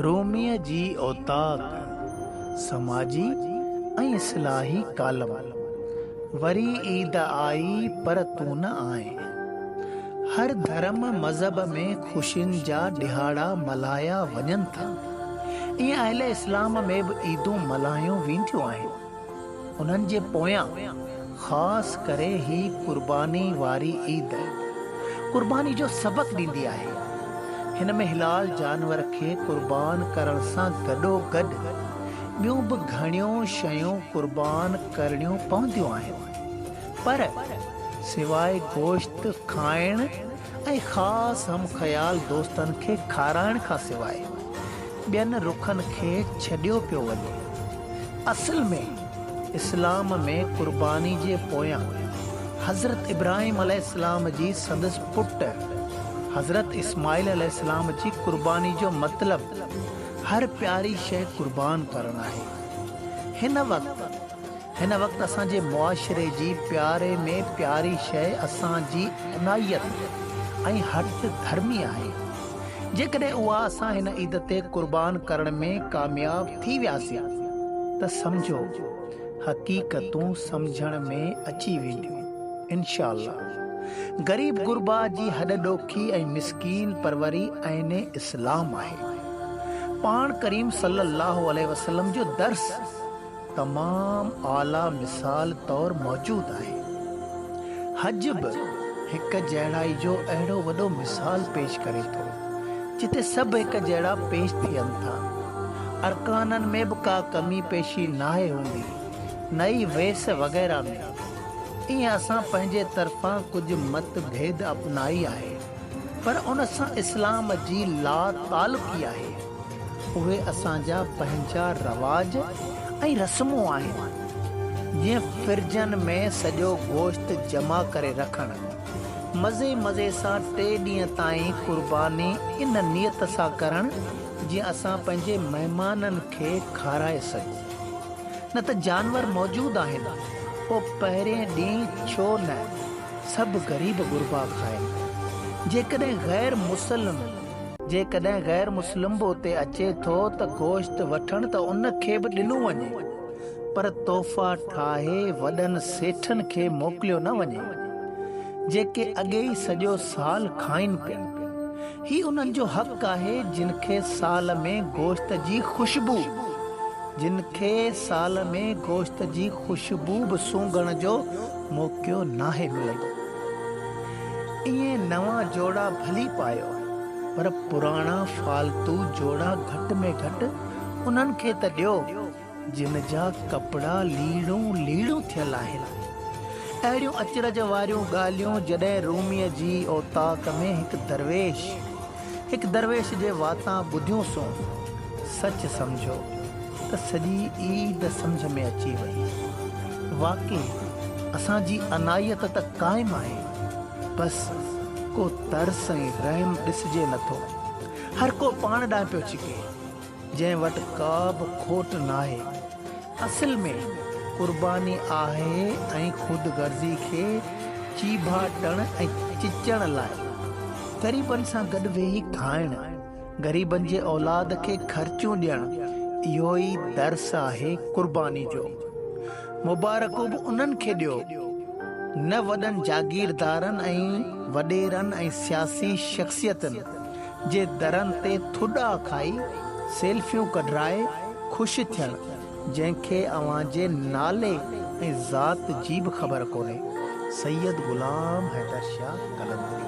روميء جي اوطاق، سماجي ۽ اصلاحي ڪالم، وري عيد آئي پر تون نه آئين. هر ڌرم مذهب ۾ خوشين جا ڏهاڙا ملهايا وڃن ٿا. ائين اهل اسلام ۾ به عيدون ملهايون وينديون آهن. انهن جي پويان خاص ڪري هي قرباني واري عيد قرباني جو سبق ڏيندي آهي. هن ۾ حلال جانور کي قربان ڪرڻ سان گڏوگڏ ٻيون به گهڻيون شيون قربان ڪرڻيون پونديون آهن. پر سواء گوشت کائڻ ۽ خاص هم خيال دوستن کي کارائڻ کان سواء ٻين رخن کي ڇڏيو پيو وڃي. اصل ۾ اسلام ۾ قرباني جي پويان حضرت ابراهيم عليه السلام جي سندس پٽ حضرت اسماعيل عليه السلام جي قرباني جو مطلب هر پياري شيء قربان ڪرڻ آهي. هن وقت هن وقت اسان جي معاشري جي پياري ۾ پياري شيء اسان جي انائيت ۽ هٺ ڌرمي آهي. جيڪڏهن اها اسان هن عيد تي قربان ڪرڻ ۾ ڪامياب ٿي وياسين ته سمجهو حقيقتون سمجهڻ ۾ اچي وينديون. انشاء الله. غريب غربا جي هڏ ڏوکي ۽ مسڪين پروري عين اسلام آهي. پاڻ ڪريم صلي الله عليه وسلم جو درس. تمام اعليٰ مثال طور موجود آهي. حج به هڪ جهڙائي جو اهڙو وڏو مثال پيش ڪري ٿو، جتي سڀ هڪ جهڙا پيش ٿين ٿا. ارڪانن ۾ به ڪا ڪمي پيشي ناهي هوندي، نه ئي ويس وغيره ۾. ائين اسان پنهنجي طرفان ڪجهه مت ڀيد اپنائي آهي، پر ان سان اسلام جي لا تعلقي آهي. اهي اسان جا پنهنجا رواج ۽ رسمون آهن، جيئن فرجن ۾ سڄو گوشت جمع ڪري رکڻ، مزي مزي سان ٽي ڏينهن تائين قرباني ان نيت سان ڪرڻ جيئن اسان پنهنجي مهمانن کي کارائي سگهون. نه ته جانور موجود آهن، پوء پهرين ڏينهن ڇو نه سڀ غريب غربا کائن. جيڪڏهن غير مسلم. جيڪڏهن غير مسلم به اتي اچي ٿو ته گوشت وٺڻ ته ان کي به ڏنو وڃي پر تحفا ٺاهي وڏن سيٺن کي موڪليو نه وڃي جيڪي اڳي ئي سڄو سال کائين پيا. هي انهن جو حق آهي جن کي سال ۾ گوشت جي خوشبو جن کي سال ۾ گوشت جي خوشبو به سونگهڻ جو موقعو ناهي ملندو. ائين نوان جوڙا ڀلي پايو پر پراڻا فالتو جوڙا گهٽ ۾ گهٽ انهن کي ته ڏيو جن جا ڪپڙا ليڙون ليڙون ٿيل آهن. اهڙيون اچرج واريون ڳالهيون جڏهن روميء جي اوطاق ۾ هڪ درويش هڪ درويش جي واتان ٻڌيون سون سچ سمجهو ته سڄي عيد سمجهه ۾ اچي وئي. واقعي اسان جي عنايت ته قائم آهي، بس ڪو ترس ۽ رحم ڏسجي نٿو. هر ڪو پاڻ ڏانهن پيو ڇڪي، جنهن وٽ ڪا به کوٽ ناهي. اصل ۾ قرباني آهي ۽ خود غرضي کي چيڀاٽڻ ۽ چچڻ لاء غريبن سان گڏ ويهي کائڻ. غريبن جي اولاد کي خرچيون ڏيڻ اهو ئي درس آهي قرباني جو. مبارڪون به انهن کي ڏيو نه وڏن جاگيردارن ۽ وڏيرن ۽ سياسي شخصيتن جي درن تي ٿڏا کائي سيلفيون ڪڍرائي خوش ٿيڻ جنهن کي اوهان جي نالي ۽ ذات جي به خبر ڪونهي. سيد غلام حيدر شاهه قلندري.